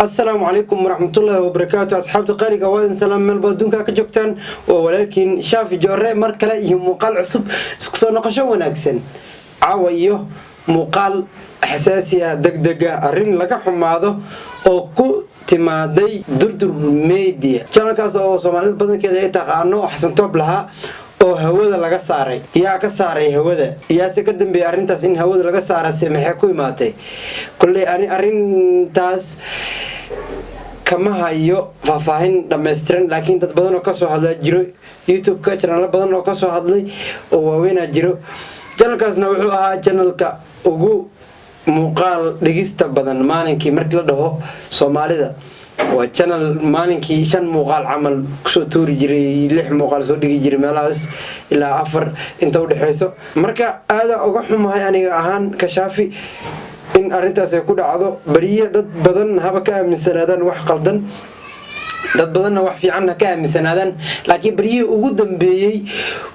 Asalaamu calaykum waraxmatullaahi wabarakaatu. Asxaabta qaaliga, waa idin salaam meelba adduunka ka joogtaan. Waa walaalkiin Shaafi Joore, mar kale iyo muuqaal cusub. Isku soo noqosho wanaagsan. Caawa iyo muuqaal xasaasi ah, degdega, arrin laga xumaado oo ku timaaday Durdur Media, channelkaas oo Soomaalida badankeeda ay taqaano, oo Xasan Toob lahaa, oo hawada laga saaray. Yaa ka saaray hawada? Yaase ka dambeeyay arrintaas in hawada laga saarase? Maxay ku imaatay? Kolley ani arrintaas kama hayo faahfaahin dhammaystiran, laakiin dad badan oo kasoo hadlaa jiro YouTube-ka, channelo badan oo kasoo hadlay oo waaweynaa jiro. Channelkaasna wuxuu ahaa channelka ugu muuqaal dhigista badan maalinkii markii la dhaho Soomaalida. Waa channel maalinkii shan muuqaal camal kusoo tuuri jiray, lix muuqaal soo dhigi jiray, meelahaas ilaa afar inta udhexeyso. Marka aada uga xumahay aniga ahaan Kashaafi in arrintaas ay ku dhacdo. Beriye dad badan haba ka aaminsanaadaan wax qaldan, dad badanna wax fiican ha ka aaminsanaadaan, laakiin beryihii ugu dambeeyey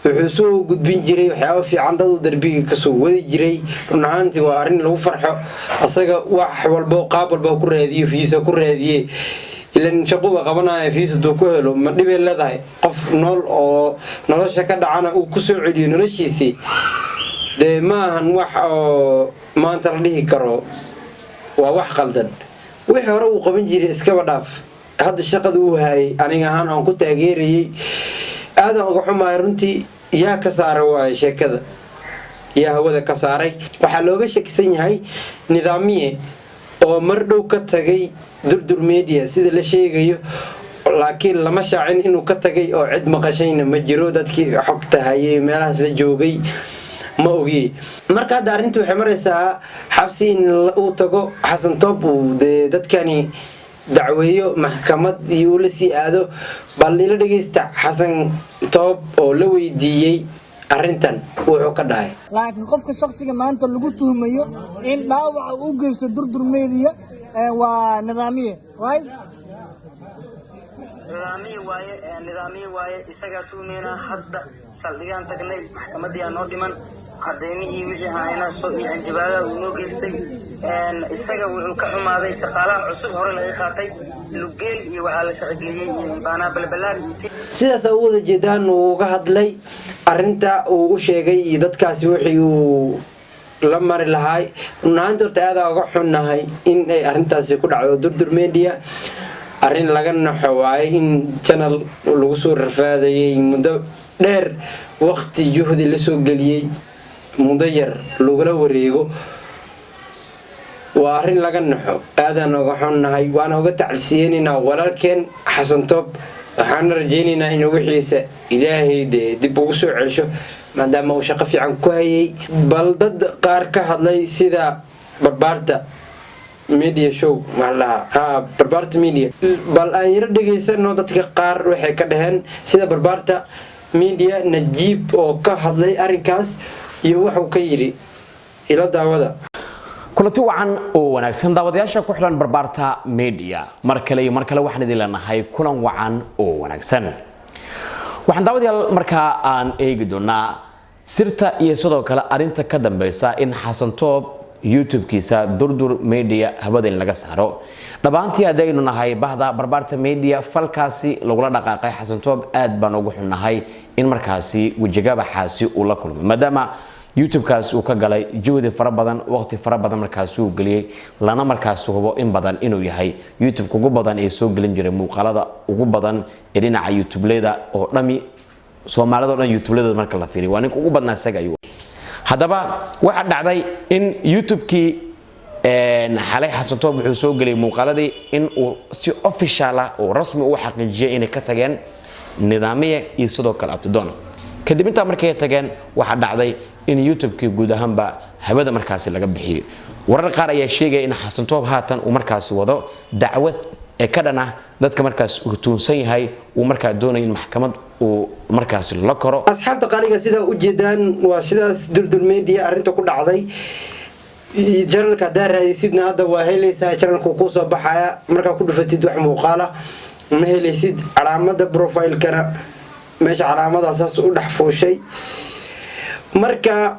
wuxuu soo gudbin jiray waxyaaba fiican, dad uu darbiga kasoo wadi jiray. Run ahaantii waa arrin lagu farxo. Asaga wax walbo, qaab walba ku raadiyo, views ku raadiye, ilan shaquba qabanaya. Views haduu ku helo, ma dhibay leedahay? Qof nool oo nolosha ka dhacana uu kusoo celiyo noloshiisii, dee ma ahan wax oo maanta la dhihi karo waa wax qaldan. Wixii hore uu qaban jiray iskaba dhaaf, hadda shaqada uu haayay aniga ahaan aan ku taageerayay. Aadan uga xumahay runtii. Yaa ka saara waayo sheekada? Yaa hawada ka saaray? Waxaa looga shakisan yahay Nidaamiye oo mar dhow ka tagay Durdur Media, sida la sheegayo, laakiin lama shaacin inuu ka tagay oo cid maqashayna ma jiro. Dadkii xogta hayay, meelahaas la joogay, ma ogi. Marka hadda arrinta waxay maraysaa xabsi in uu tago Xasan Toob, uu dee dadkani dacweeyo, maxkamad iyo uu la sii aado. Bal ila dhegeysta Xasan Toob oo la weydiiyey arrintan wuxuu ka dhahay. Laakiin qofka shaksiga maanta lagu tuhmayo in dhaawaca uu geysto Durdur Media waa Nidaamiye, right? Nidaamiye waaye, nidaamiye waaye, isagaa tuhmeynaa. Hadda saldhigaan tagnay, maxkamadii aa noo dhiman, cadeymihii wixii aan haynaa soo iyo hanjabaadaha uu noo geystay. Isaga wuxuu ka xumaaday shaqaalaha cusub hore laga qaatay, lugeel iyo waxaa la shaqogeliyey iyo baanaa balbalaar iyo Sidaas u wada jeedaan, uu uga hadlay arrinta, uu u sheegay iyo dadkaasi wixii uu la mari lahaay. Run ahaanti horta aadaa uga xunnahay in ay arrintaasi ku dhacdo Durdur Media. Arrin laga naxo waaye in channel lagu soo rafaadayay muddo dheer, waqti juhdi la soo geliyey, muddo yar lagula wareego. Waa arrin laga naxo, aadaan uga xunnahay, waana uga tacsiyeynaynaa walaalkeen Xasan Toob. Waxaana rajaynaynaa in wixiisa Ilaahay dee dib ugu soo celsho, maadaama uu shaqo fiican ku hayay. Bal dad qaar ka hadlay, sida Barbaarta Media Show, maxaa la dhahaa, ha, Barbaarta Media, bal aan yaro dhegaysano dadka qaar waxay ka dhaheen, sida Barbaarta Media Najiib oo ka hadlay arrinkaas iyo wuxuu ka yidhi. Ila daawada. Kulanti wacan oo wanaagsan, daawadayaasha ku xidhan Barbaarta Media. Mar kale iyo mar kale waxaan idin leenahay kulan wacan oo wanaagsan. Waxaan, daawadayaal, markaa aan eegi doonaa sirta iyo sidoo kale arrinta ka dambeysa in Xasan Toob YouTube-kiisa Durdur Media hawada in laga saaro. Dhammaantii haddaynu nahay bahda Barbaarta Media, falkaasi lagula dhaqaaqay Xasan Toob aad baan ugu xunnahay in markaasi wejigabaxaasi uu la kulmay, maadaama YouTube-kaas uu ka galay juhdi fara badan, waqti fara badan markaasi uu geliyey, lana markaasi hubo in badan inuu yahay YouTube ugu badan ee soo gelin jiray muuqaalada ugu badan ee dhinaca YouTube-leda oo dhami. Soomaalida o dhan YouTube-ladooda marka la fiiriyo, waa ninka ugu badnaa isaga ayuu. Haddaba waxaa dhacday in YouTube-kii xalay Xasan Toob wuxuu soo geliyay muuqaaladii in uu si official ah oo rasmi u xaqiijiyay inay ka tageen Nidaamiye iyo sidoo kale Abtidoon. Kadib intaa markay tageen, waxaa dhacday in YouTube-kii guud ahaanba hawada markaasi laga bixiyey. Warar qaar ayaa sheegaya in Xasan Toob haatan uu markaasi wado dacwad ee ka dhan ah dadka markaas uu tuunsan yahay, uu markaa doonayo in maxkamad uu markaasi la koro. Asxaabta qaaliga, sidaa ujeedaan, waa sidaas Durdur Media arrinta ku dhacday. Channelka haddaa raadiysidna, hadda waa helaysaa, channelku kusoo baxaya. Markaa ku dhufatid, wax muuqaala ma helaysid. Calaamada profilekana meesha calaamadaas saas u dhex fuushay. Marka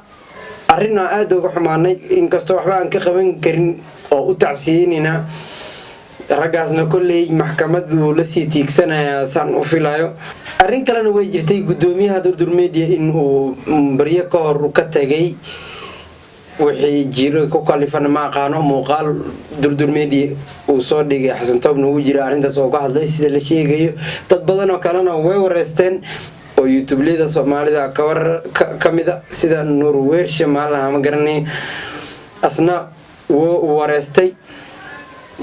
arrin aan aada uga xumaanay, inkastoo waxba aan ka qaban karin, oo u tacsiyeynaynaa. Raggaasna kolley maxkamadu lasii tiigsanayaa saan u filayo. Arrin kalena way jirtay, guddoomiyaha Durdur Media in uu baryo ka hor ka tagay. Wixii jiro ku kalifana ma aqaano. Muuqaal Durdur Media uu soo dhigay Xasan Toobna uu jira arrintaas oo ka hadlay sida la sheegayo. Dad badan oo kalena way wareysteen oo youtubeleyda Soomaalida ka mida, sida Nuur Weershe maalaha ma garanay, asna wuu wareystay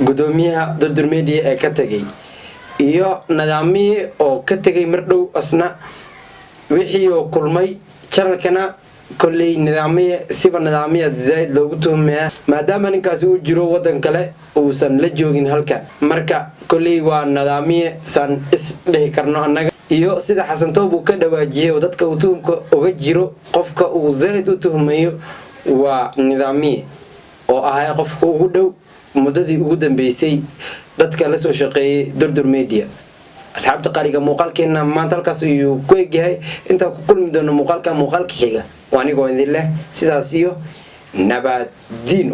guddoomiyaha Durdur Media ee ka tegay iyo nidaamihii oo ka tegay mar dhow asna wixii oo kulmay channelkana. Kolley nidaamiya siba nidaamiya zaaid loogu tuhmayaa, maadaama ninkaasi uu jiro wadan kale, uusan la joogin halkan. Marka kolley waa nidaamiye saan is dhihi karno annaga iyo sida Xasan Toob uu ka dhawaajiyay oo dadka uu tuhumka uga jiro, qofka uu zaaid u tuhmayo waa nidaamiye oo ahay qofka ugu dhow muddadii ugu dambeysay dadka la soo shaqeeyay Durdur Media. Asxaabta qaaliga, muuqaalkeena maanta halkaas ayuu ku egyahay. Intaan ku kulmi doono muuqaalka muuqaalka xiga, waa anigoo idin leh sidaas iyo nabaddiino.